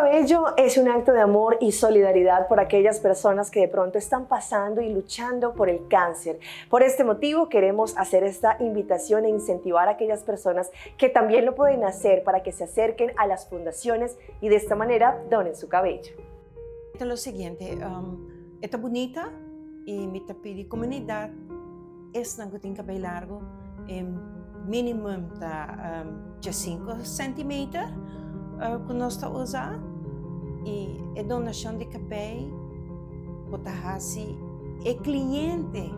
Cabello es un acto de amor y solidaridad por aquellas personas que de pronto están pasando y luchando por el cáncer. Por este motivo queremos hacer esta invitación e incentivar a aquellas personas que también lo pueden hacer para que se acerquen a las fundaciones y de esta manera donen su cabello. Ta lo siguiente, e ta bunita y mi ta pidi comunidad esnan cu tin cabey largo e minimum ta 5 centimeter cu nos ta usa y e donacion di cabey bo ta haci e cliente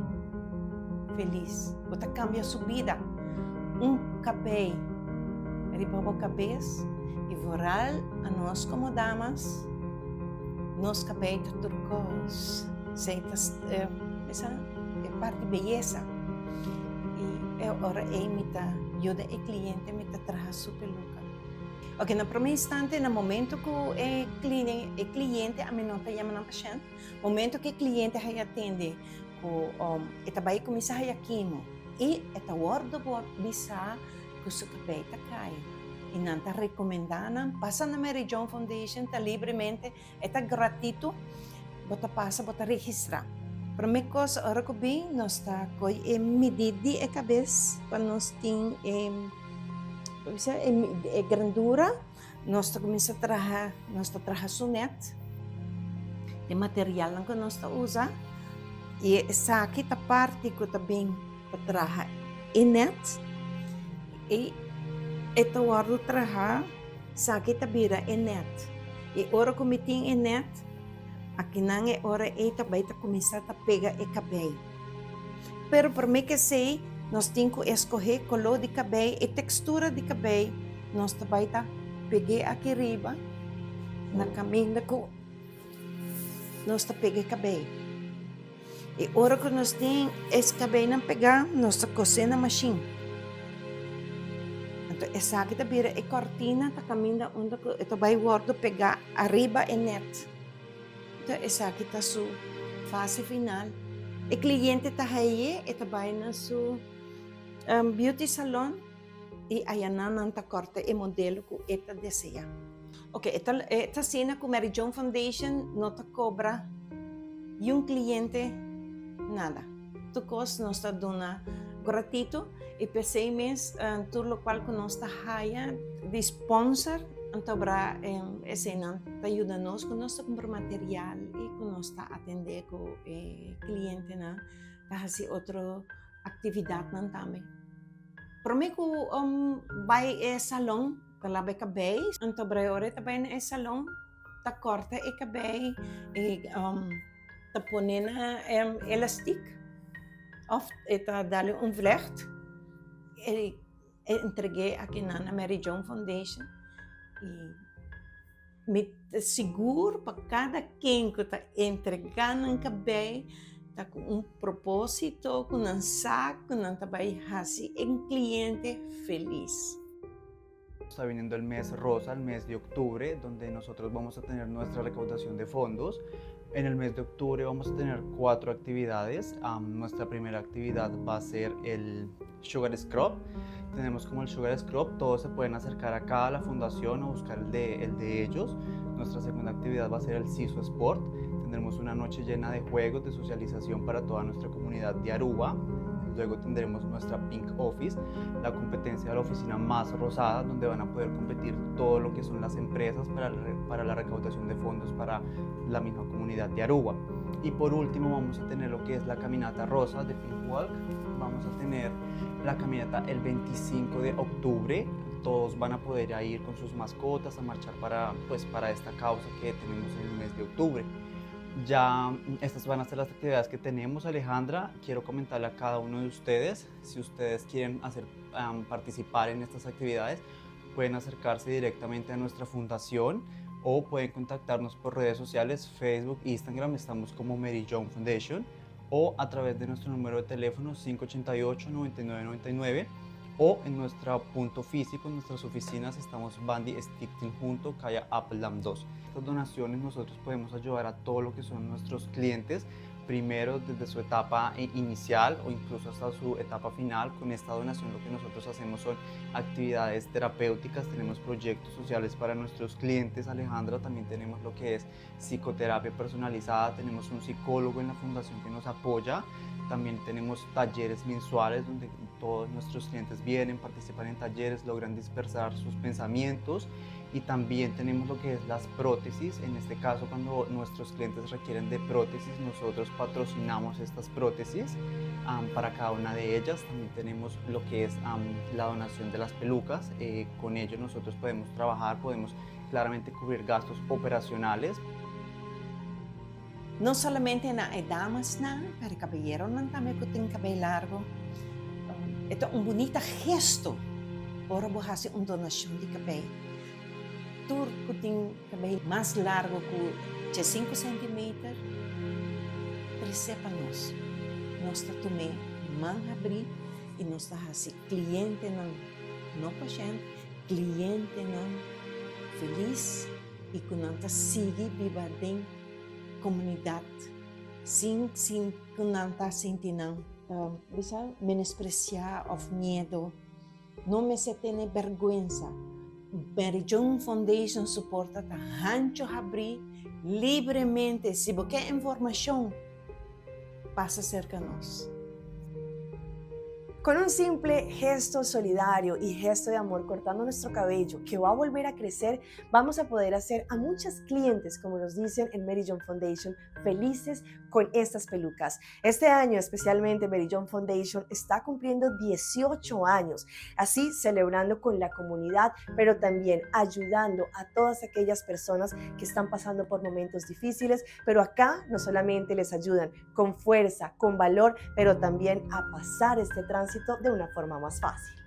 feliz, bo ta cambia su bida. Un cabey riba bo cabes y vooral a nos como damas nos cabey ta tur cos, esey ta esa e parti beyesa y e ora ey mi ta yuda e cliente mi ta traha su peluca. Ok, na prome instante na momento cu e e cliente ami no ta yama nan pashent, momento cu e cliente haya atende cu e ta bay cuminsa haya kimo y e ta wordo bisa cu su cabey ta cay y nan ta recomenda nan pasa na Mary Joan Foundation ta libremente e ta gratito bo ta pasa bo ta registra. Prome cos ora cu bin nos ta coy e midi di e cabes pa nos tin e e grandura nos ta cuminsa traha nos ta traha su net e materialnan cu nos ta usa y esaki ta parti cu ta bin pa traha e net y e ta wordo traha esaki ta bira e net y ora cu mi tin e net akinan e ora ey ta bay ta cuminsa ta pega e cabey pero prome ke esey nos tin cu escoge color di cabey e textura di cabey nos ta bay ta pege aki riba na caminda cu nos ta pega e cabey. E ora ku nos tin es kabeinan pegá, nos ta kosé na mashin. Anto esaki ta bira e kòrtina ta kaminda unda ku e ta bai wòrdu pegá ariba e nèt. Anto esaki ta su fase final. E kliente ta haye, e ta bai na su beauty salon. I ayanan nan ta kòrta e modelo ku e ta deseá. Oke, e ta e ta asina ku Mary Joan Foundation no ta kobra yun kliente nada. Tur kos nos ta duna gratito i p'esei mes tur lokual ku nos ta haya di sponsor anto bra eseinan ta yuda nos ku nos ta kumpra material i ku nos ta atendé ku e klientenan ta hasi otro aktividatnan tambe. Promé ku bai e salon ta laba e kabei, anto ora e ta bai na e salon ta kòrta e kabei i ta pone na elastik òf e ta dal un vlègt i e entreg'é akinan na Mary Joan Foundation i Mi ta sigur pa kada ken ku ta entregá nan kabei ta ku un propósito ku nan sa ku nan ta bai hasi e kliente felis. Está viniendo el mes rosa, el mes de octubre, donde nosotros vamos a tener nuestra recaudación de fondos. En el mes de octubre vamos a tener cuatro actividades. Nuestra primera actividad va a ser el Sugar Scrub. Tenemos como el Sugar Scrub, todos se pueden acercar acá a la fundación a buscar el de, el de ellos. Nuestra segunda actividad va a ser el CISO Sport. Tendremos una noche llena de juegos, de socialización para toda nuestra comunidad de Aruba. Luego tendremos nuestra Pink Office, la competencia de la oficina más rosada, donde van a poder competir todo lo que son las empresas para, para la recaudación de fondos para la misma comunidad de Aruba. Y por último vamos a tener lo que es la caminata rosa de Pink Walk. Vamos a tener la caminata el 25 de octubre. Todos van a poder ir con sus mascotas a marchar para, pues, para esta causa que tenemos en el mes de octubre. Ya estas van a ser las actividades que tenemos, Alejandra. Quiero comentarle a cada uno de ustedes, si ustedes quieren hacer, participar en estas actividades, pueden acercarse directamente a nuestra fundación o pueden contactarnos por redes sociales, Facebook, Instagram, estamos como Mary Joan Foundation o a través de nuestro número de teléfono 588-9999 O en nuestro punto físico, en nuestras oficinas, estamos Bandi Stichting junto, calle Appledam 2. Estas donaciones nosotros podemos ayudar a todo lo que son nuestros clientes, primero desde su etapa inicial o incluso hasta su etapa final. Con esta donación lo que nosotros hacemos son actividades terapéuticas, tenemos proyectos sociales para nuestros clientes, Alejandra, también tenemos lo que es psicoterapia personalizada, tenemos un psicólogo en la fundación que nos apoya, también tenemos talleres mensuales donde todos nuestros clientes vienen, participan en talleres, logran dispersar sus pensamientos y también tenemos lo que es las prótesis. En este caso, cuando nuestros clientes requieren de prótesis, nosotros patrocinamos estas prótesis para cada una de ellas. También tenemos lo que es la donación de las pelucas. Con ello nosotros podemos trabajar, podemos claramente cubrir gastos operacionales. No solamente na e damasnan, pero kabayeronan tambe ku tin kabei largu. E ta un bunita gesto ora bo hasi un donashon di kabei. Tur ku tin kabei mas largu ku 5 sentimeter, trese pa nos. Nos ta tum'é man habrí i nos ta hasi klientenan, no pashènt, klientenan felis i ku nan ta sigui biba den komunidat sin ku nan ta sinti nan bisa menospresiá òf miedu. No mester tene bèrgwensa. Mary Joan Foundation su porta ta hancho habrí libremente. Si bo ke informashon, pasa serka nos. Con un simple gesto solidario y gesto de amor cortando nuestro cabello que va a volver a crecer, vamos a poder hacer a muchas clientes, como nos dicen en Mary Joan Foundation, felices con estas pelucas. Este año especialmente Mary Joan Foundation está cumpliendo 18 años, así celebrando con la comunidad, pero también ayudando a todas aquellas personas que están pasando por momentos difíciles, pero acá no solamente les ayudan con fuerza, con valor, pero también a pasar este tránsito de una forma más fácil.